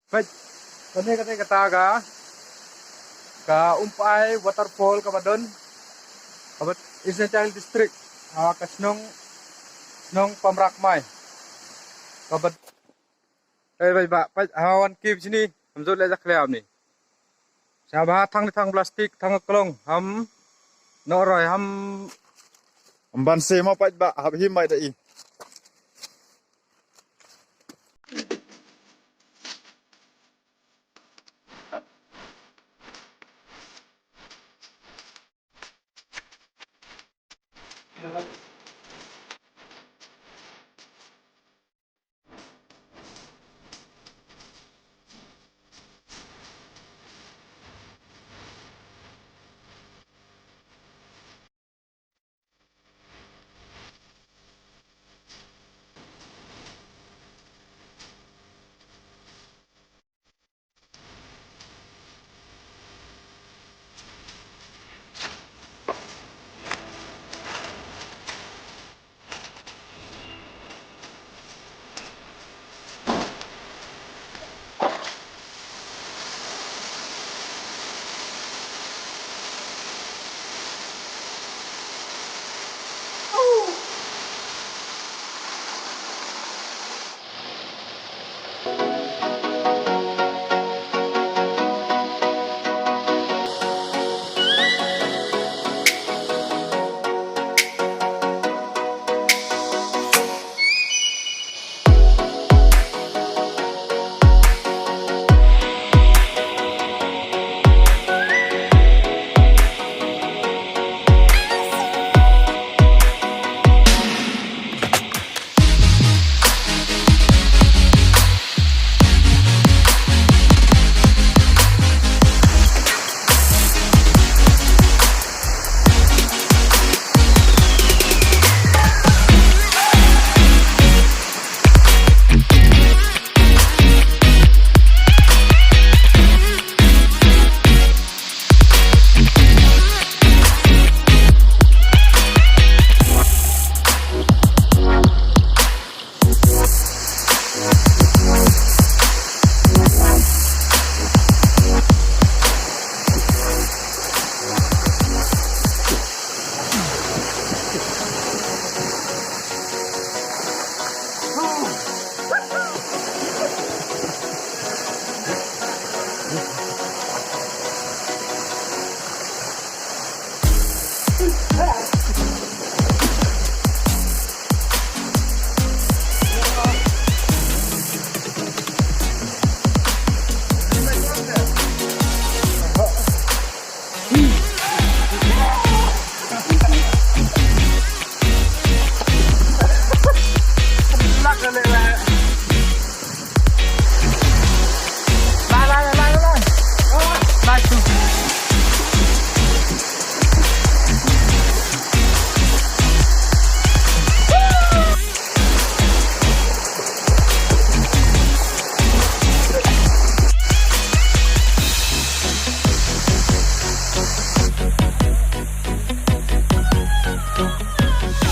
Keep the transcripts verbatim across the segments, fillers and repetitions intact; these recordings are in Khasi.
Peit, kane kata ka, ka Umpai waterfall kaba don, kaba East Jaintia Hills District, ha ka shnong, shnong Pamrakmai. Kaba, eh, peit ba, peit, ha wan ki bishni, ham jot leh jak liam ni. Sha ba thang ni thang plastik, thang klong, ham, noh roi, ham, ham ban se mo peit ba, hap him mai da i.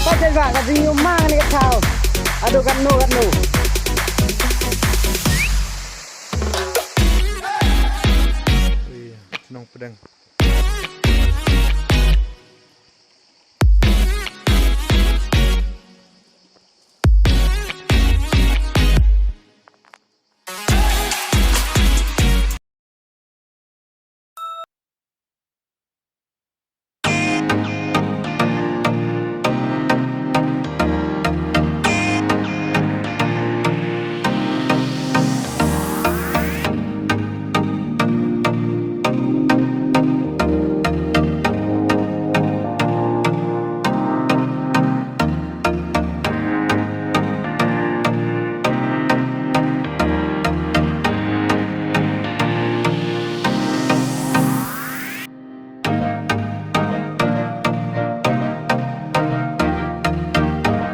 Ka jaka ka jingïoh ma ne ka thaw. Aduh, katno, katno. Ui, nongpdeng.